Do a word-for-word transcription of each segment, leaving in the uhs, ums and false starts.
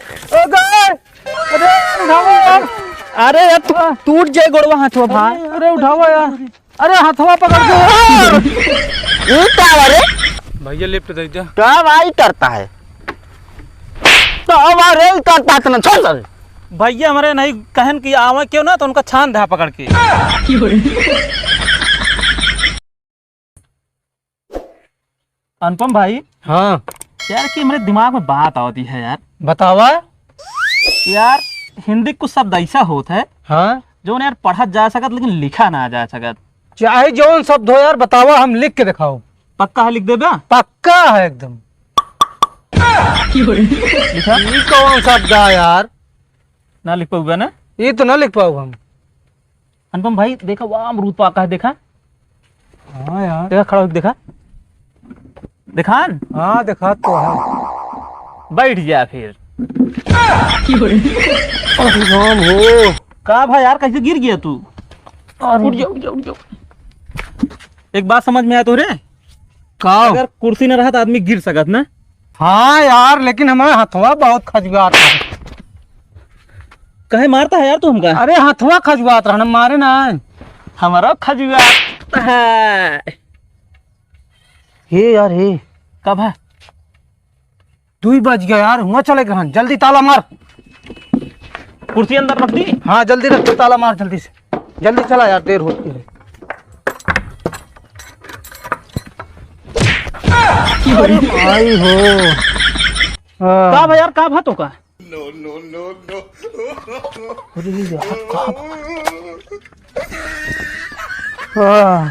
अरे, अरे, उठावा यार। अरे यार, टू-, टूट जाए गोड़वा हाथवा भाई। अरे, अरे, उठावा यार। अरे, हाथवा पकड़ के। ये का बा रे? भैया, lift दे दे। का भाई करता है? का बा रे, करता है तो ना, छोड़ दे। भैया हमरे नहीं कहन कि आवे क्यों ना, तो उनका छान दहा पकड़ के। अनुपम भाई। हाँ। यार, कि हमरे दिमाग में बात आवती है यार। बतावा। यार, हिंदी कुछ शब्द ऐसा होत है, हाँ। जौन यार पढ़त जा सकत, लेकिन लिखा ना जा सकत। चाहे जौन शब्द हो यार, बतावा, हम लिख के दिखाओ। पक्का है, लिख देबा? पक्का है एकदम। लिखा? ई कौन शब्द है यार? ना लिख पाऊबा ना? ई तो ना लिख पाऊब हम। अनुपम भाई, देखा, वहाँ अमरूद पाका है, देखा। हाँ यार। देखा, खड़ा होके देखा। देखा न? हाँ, देखा तो है। बैठ जा फिर। अरे राम हो। का भाई यार, कैसे गिर गया तू? अरे। उठ जा, उठ जा, उठ जा। एक बात समझ में आया तोरे? का? अगर कुर्सी न रहत, आदमी गिर सकत ना। हाँ यार, लेकिन हमारा हथवा बहुत खजुआत है। कहे मारता है यार तू हमका? अरे, हथवा खजुआत रहना, मारे ना। हमारा खजुआत है। हे यार, हे। कब है? दुई बज गया यार, हुआ चले गहन, जल्दी ताला मार। कुर्सी अंदर रख दी। हाँ, जल्दी रख, ताला मार जल्दी से, जल्दी चला यार, देर होती है। अरे भाई हो। हाँ। का भा यार, का भा तो का? अरे यार, का भा? हाँ।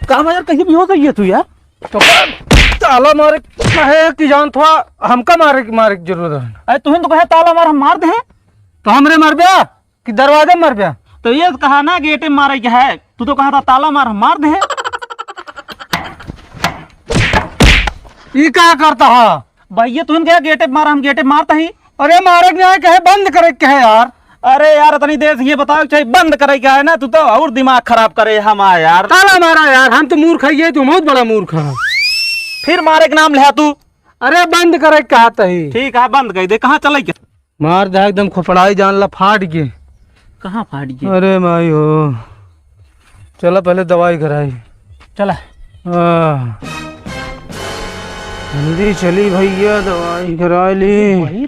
का भा यार, कहीं भी हो गई है तू यार? तो का ताला मारे है कि जान थोड़ा हमका मारे, मारे की जरूरत है। अरे तुहिन तो कहे ताला मार, हम मार दे। तो हमरे मार ब्या कि दरवाजे मार ब्या? तो ये कहा ना गेटे मारे के है, तू तो कहा था ताला मार, हम मार दे। ई का करता है? भैया तुहिन कहे गेटे मार, हम गेटे मारता ही। अरे मारे के नहीं कहे, बंद करे के कहे यार। अरे यार, इतनी देर से ये बताओ कि चाहे बंद करे क्या है ना, तू तो और दिमाग खराब करे हमारा यार। ताला मारा यार, हम तो मूर्ख है, ये तू बहुत बड़ा मूर्ख है। फिर मारे के नाम ले तू। अरे बंद करे के कहा तही। ठीक है, बंद कर दे। कहाँ चले के? मार दे एकदम खोपड़ाई जान ला फाट के। कहाँ फाट गई? अरे माई हो, चला पहले दवाई कराई। चला। हाँ। जल्दी चली भैया, दवाई करा ली। वही।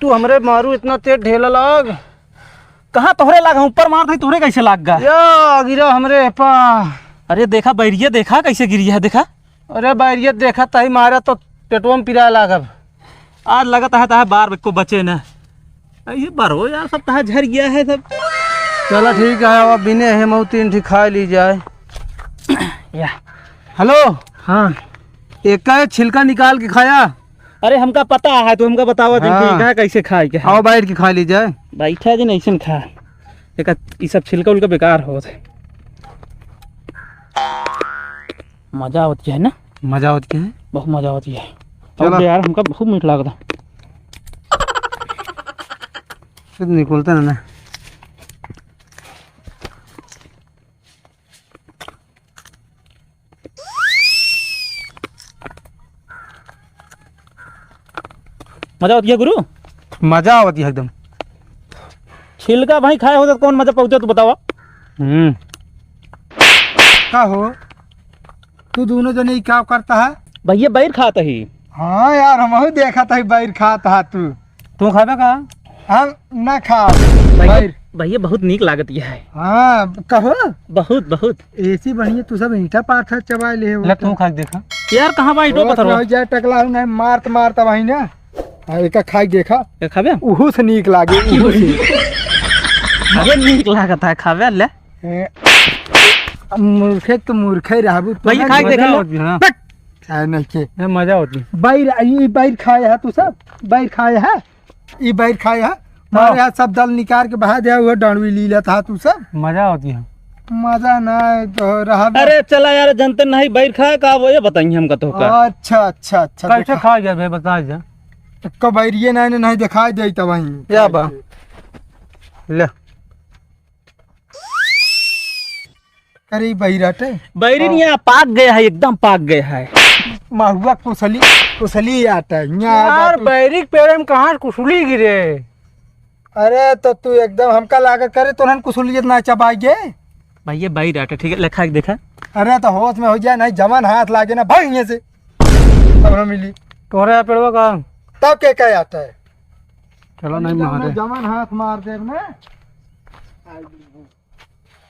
तू हमरे मारू इतना तेज ढेला लाग। कहाँ तोहरे लाग? हम ऊपर मार था, तोहरे कैसे लाग गा? या गिरा हमरे पा। अरे देखा बैरिया, देखा कैसे गिरी है, देखा। अरे बैरिया देखा तही मारा तो पेटवा में पिराए लागब। आज लगत है तहे बार को बचे न। ये बार हो यार, सब तहे झर गया है सब। चला ठीक है, अब बिने है मऊ तीन ठी खाए ली जाए। या। हेलो। हाँ। एक का छिलका निकाल के खाया। अरे हमका पता है, तू हमका बतावा दे हाँ। कि का कैसे खाए के है। आओ बैठ के खा ली जाए। बैठा जी नहीं खा। एक ई सब छिलका उलका बेकार होत है। मजा आवत है ना? मजा आवत है? बहुत मजा आवत है। चलो। अब यार, हमका बहुत मीठ लागता। फिर निकलता ना, ना। मजा आवत है गुरु? मजा आवत है एकदम। छिलका भाई खाए होते तो कौन मजा पहुँचा, तू बतावा? हम्म। का हो, तू दोनों जने ई का करता है? भैया बैर खात ही। हाँ यार, हमहू देखत ही बैर खात हा तू। तू खाबे का? हम ना खाब। भैया, बैर। भैया बहुत नीक लागत यह है। हाँ, कहो। बहुत, बहुत। ऐसी बढ़िया तू सब ईंटा पाथर चबाए ले हो। ले तू खा के देखा। यार कहाँ बा ईंटो ओ, पथरवा? तू जाए टकला हो, नहीं मारत मारत भाई ना। आ, एका खाई देखा। ये खाबे? उहू से नीक लागे, उहू से। अरे नीक लागत है, खाबे ले। ए, अब मूर्खे तो मूर्खे रहबू, तो भैया ना खाई मजा देखा। होती है ना। बट। खाए नहीं के। ये मजा होती है। बैर, ई बैर खाए है तू सब? बैर खाए है? ई बैर खाए है? हाँ। मारे हाथ सब दल निकाल के बहा दे, वो डांडवी ली लेता है तू सब। मजा होती है। मजा ना है तो रहा बे। अरे चला यार, जनते नहीं बैर खाए का, वो ये बताइए हमका तो का। अच्छा, अच्छा, अच्छा, कैसे देखा। खा गया बे, बता जा। कबैरिये नहीं, नहीं दिखाई दे तो वहीं। क्या बा? ले। अरे, ई बैर आटे? बैरी हाँ। नहीं है, पाक गया है, एकदम पाक गया है। महुआ कुसली, कुसली आटे। यहाँ यार, बाटू। बैरी के पेड़े में कहाँ कुसली गिरे? अरे, तो तू एकदम हमका लागत करे, तोहन कुसली इतना चबाई गे। भैया, बैर आटे, ठीक है, लेखा के देखा। अरे, तो होश में हो जाए, नहीं जवन हाथ लागे ना, भाग यहाँ से। अब ना मिली। तोहरे यहाँ पेड़वा का? तब के क्या आता है? चलो, नहीं मारे। जवन हाथ मार देब ना।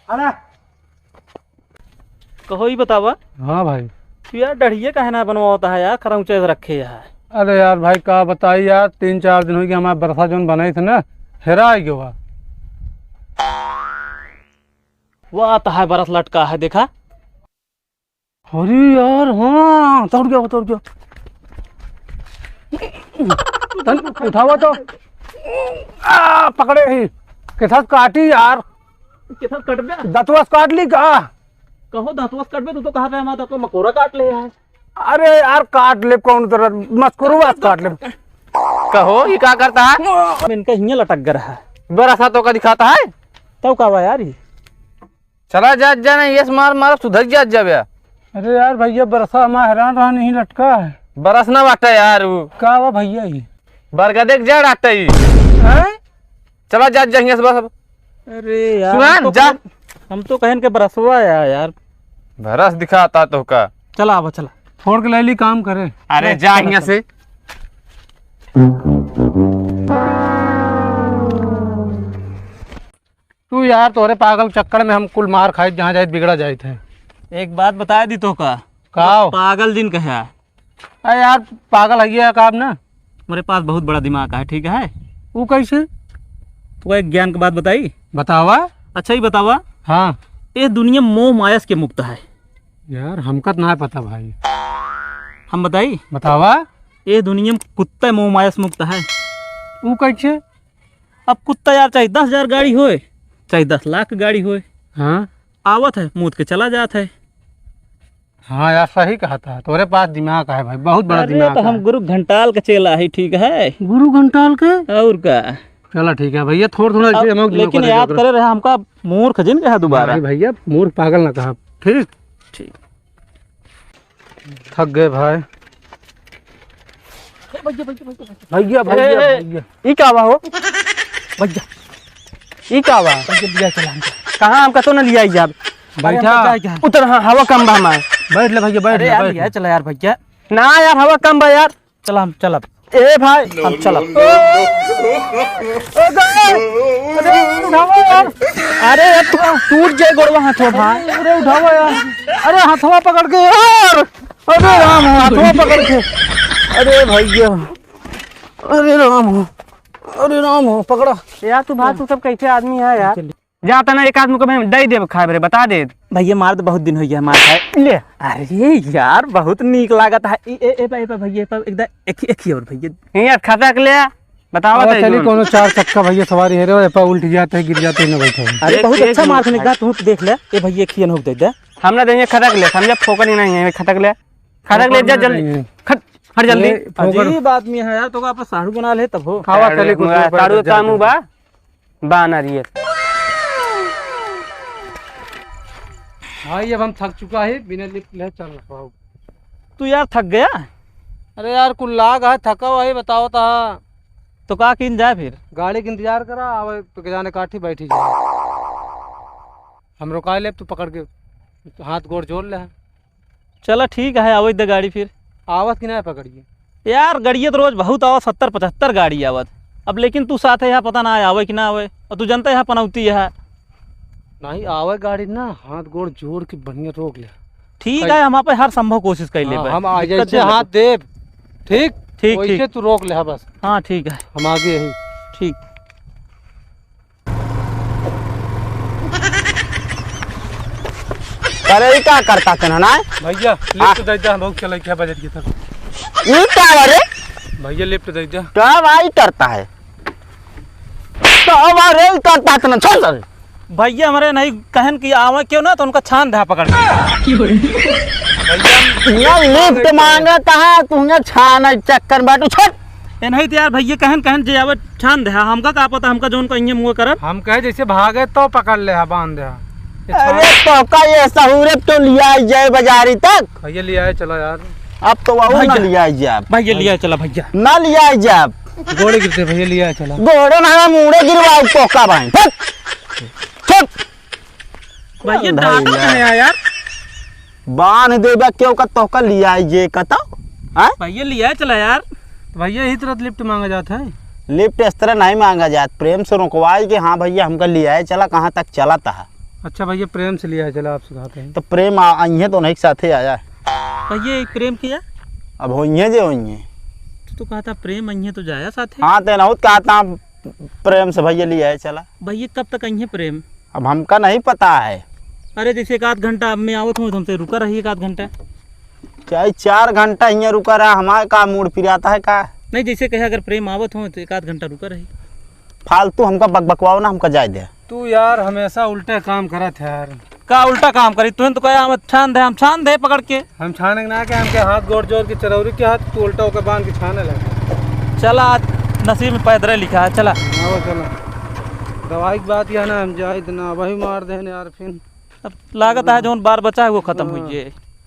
अरे, कहो, ई बतावा। हाँ भाई। तू यार, डढ़िया काहे ना बनवावता है यार, खरौचे से रखे है। अरे यार भाई, का बताई यार, तीन चार दिन हो गए, हमारे बरसा जौन बनाई थे ना, हेरा गया। वाह, तो है बरस लटका है, देखा। अरे यार, हाँ, तोड़ गया, तोड़ गया। तन उठावा तो। आ, पकड़े ही। किथा काटी यार। किथा कटबे? दतवा से काट ली का? कहो, दतवा से कटबे, तू तो कहा रहे, हमारा दतवा मकोरा काट ले है। अरे यार, काट ले कौन तरह, मस्कुरुआ से काट ले। कहो, ये का करता है? इनका हियाँ लटक गया है। बड़ा सा तो का दिखाता है? तब का हुआ यार ये? चला जात जा, नहीं, यस मार मार सुधर जात जाबे। अरे यार भैया, बरसा हमारा हैरान रहा नहीं लटका है। बरस ना बाटा यार, वो का बा भैया ये? बरगदे के जड़ आटा ही। हैं? चला जात जा हियाँ से बस अब। अरे यार, सुना हम तो जा। कहेन, हम तो कहेन के बरसवा या यार। बरस दिखाता तो का? चला अब, चला। फोड़ के ले ली, काम करे। अरे चला, जा चला, हियाँ चला। से। तू यार, तोहरे पागल चक्कर में हम कुल मार खाइत, जहाँ जाइत बिगड़ा जाइत है। एक बात बताए दी तो का? का हो? पागल जिन कहा। अरे यार, पागल है ये का अब ना? मेरे पास बहुत बड़ा दिमाग है, ठीक है? वो कैसे? तो एक ज्ञान की बात बताई। बतावा। अच्छा, ये बतावा। हाँ। ये दुनिया मोह माया से मुक्त है। यार, हमका तो ना पता भाई। हम बताई? बतावा। ये दुनिया में कुत्ता मोह माया से मुक्त है। वो कैसे? अब कुत्ता यार, चाहे दस हजार गाड़ी होए, चाहे दस लाख गाड़ी होए, हाँ। आवत है, मूत के चला जात है। हाँ यार, सही कहा था, तोरे पास दिमाग है भाई, बहुत बड़ा अरे, दिमाग तो है। हम गुरु घंटाल के चेला है, ठीक है? गुरु घंटाल के? और का? चला ठीक है भैया, थोड़ा थोड़ा अब ऐसे हम लोग दिमाग लेकिन पर याद जाकर करे रहे, हमका मूर्ख जिन कहा दोबारा। नहीं भैया, मूर्ख पागल ना कहा, ठीक? ठीक। थक गए भाई। भैया, भैया, भैया, ए, ए, भैया। ई का बा हो? भैया, ई का बा? भैया, लिया चला हमका। कहाँ हमका तो ना लिया जाब? बैठा। अरे, हमका जाए क्या? उतर, हाँ, हवा कम बा हमार। बैठ ले भैया, बैठ अरे ले, यार, बैठ लिया ले। चला यार भैया। ना यार, हवा कम बा यार। चला हम चलब। ए भाई, हम चलब। अरे, अरे, उठावा यार। अरे, यार, तू टूट जाए गोड़वा हाथवा भाई। अरे, उठावा यार। अरे, हाथवा पकड़ के यार। अरे राम हो, हाथवा पकड़ के। अरे भैया। अरे राम हो। अरे राम हो, पकड़ा। यार, तू भाई, तू सब कैसे आदमी है यार? जा तना एक आदमी को मैं दे देब खाए बरे, बता दे। भैया, मार तो बहुत दिन हो गया, मार खाए। ले। अरे यार, बहुत नीक लागत है। ए, ए, ए, भैया, भैया, एकदम एक, एक ही और भैया। ये यार, खटक ले, बतावा अरे तो चली, दोनों। कोनो चार चक्का भैया सवारी है रे, ए पर उल्ट जाते हैं, गिर जाते हैं ना बैठे हैं। अरे, एक, बहुत एक अच्छा मिनट मार खाने भाई। का, तू देख ले। ए भैया, खियन हो दे दे। हमरा देंगे खटक ले, समझा, फोकट ही नहीं है, खटक ले। खटक ले, जा फोकट जल्दी। नहीं है। खट, हट जल्दी। ए, फोकट। अजीब आदमी है यार, तो का आप साढ़ू बना ले तब हो। खावा अरे, चली, कुछ मुआ, ऊपर साढ़ू जा, काम जा, हुआ। जा। बानर ये। भाई, अब हम थक चुका है, बिना लिफ्ट ले चल रहा हूँ। तू यार थक गया? अरे यार, कुल लाग है, थका हुआ है, बताओ ता। तो का किन जाए फिर? गाड़ी के इंतजार करा, आवे तो के जाने काठी बैठी जाए। हम रोका लेब, तू पकड़ के हाथ गोड़ जोड़ ले। चला ठीक है, आवत दे गाड़ी फिर। आवत कि ना पकड़िए? यार, गड़िया तो रोज बहुत आवत, सत्तर पचहत्तर गाड़ी आवत। अब लेकिन तू साथ है यहाँ, पता ना आवे कि ना आवे। और तू जनता यहाँ पनौती है। नहीं, आवे गाड़ी ना, हाथ गोड़ जोड़ के बढ़िया रोक ले। ठीक कई- है, हम आप हर संभव कोशिश कर लेबे। हाँ, हम आ दिक्कत जैसे ना हाथ हो। देब, ठीक? ठीक, वैसे ठीक। तू रोक ले, हाँ, बस। हाँ, ठीक है। हम आगे ही। ठीक। अरे, ई का करता तन ना? भैया, लिफ्ट हाँ। दे दे, हम बहुत चले क्या बजट के तक। ई का बा रे? भैया, लिफ्ट दे दे। का भाई करता है? का बा रे, ई करता तन, छोड़ दे। भैया, हमरे नहीं कहन कि आवे क्यों ना, तो उनका छान धा पकड़ के। भैया, लिफ्ट मांगत है, तुमने छान चक्कर में बाटू, छोड़। ए नहीं तो यार भैया, कहन, कहन जे आवे छान दे, हमका का पता, हमका जौन कहिए मुँह करब। हम कहे जैसे भागे तो पकड़ ले, बांध दे। अरे तोहका ये सहूरे तो लियाइ जाए बजारी तक। भइया लियाइ चला यार। अब तो वहू ना भइया। लियाइ जाब। भइया लियाइ चला भइया। ना लियाइ जाब। गोड़े गिरते भइया लियाइ चला। गोड़े ना हम मुड़े गिरवाउ तोहका भाई। फट। फट। भइया भइया। डांटो कहे यार। बांध देबा केउ का तोहका लियाइ जे कतउ? हाँ? भइया लियाइ चला यार। तो भइया यही तरह लिफ्ट मांगा जात है। लिफ्ट इस तरह नहीं मांगा जात, प्रेम से रुकवाइ के, हाँ भइया हमका लियाइ चला, कहाँ तक चलत है। अच्छा भइया प्रेम से लियाइ चला आपसे कहते हैं। तो प्रेम आ-, अइहें तो उन्हीं के साथे आया। भइया एक प्रेम किया? अब होइहें जे होइहें। तो तू कहता प्रेम अइहें तो जाया साथे। हाँ ते नहुत कहता प्रेम से भइया लियाइ चला। भइया कब तक अइहें प्रेम? अब हमका नहीं पता है। अरे जैसे एक आध घंटा में आवत हों तो हमसे रुका रही एक आध घंटा। चाहे चार घंटा हियाँ रुका रहा, हमारे का मूड पिराता है का? नहीं जैसे कहे अगर प्रेम आवत हों तो एक आध घंटा रुका रही। फालतू हमका बकबकवाओ ना, हमका जाए दे। तू यार हमेशा उल्टे काम करत है यार। का उल्टा काम करी? तुहन तो कहे हम छान दे, हम छान दे पकड़ के। हम छाने ना के, हमके हाथ गोड़ जोड़ के चरौरी के हाथ, तू उल्टा ओकर बांध के छाने लगा। चला, आज नसीब में पैदल लिखा है, चला। आवा, चला। दवाई की बात यह ना, हम जाए इतना वही मार देने यार फिर। अब लागत है जौन बार बचा है वो खत्म हाँ। हुई है।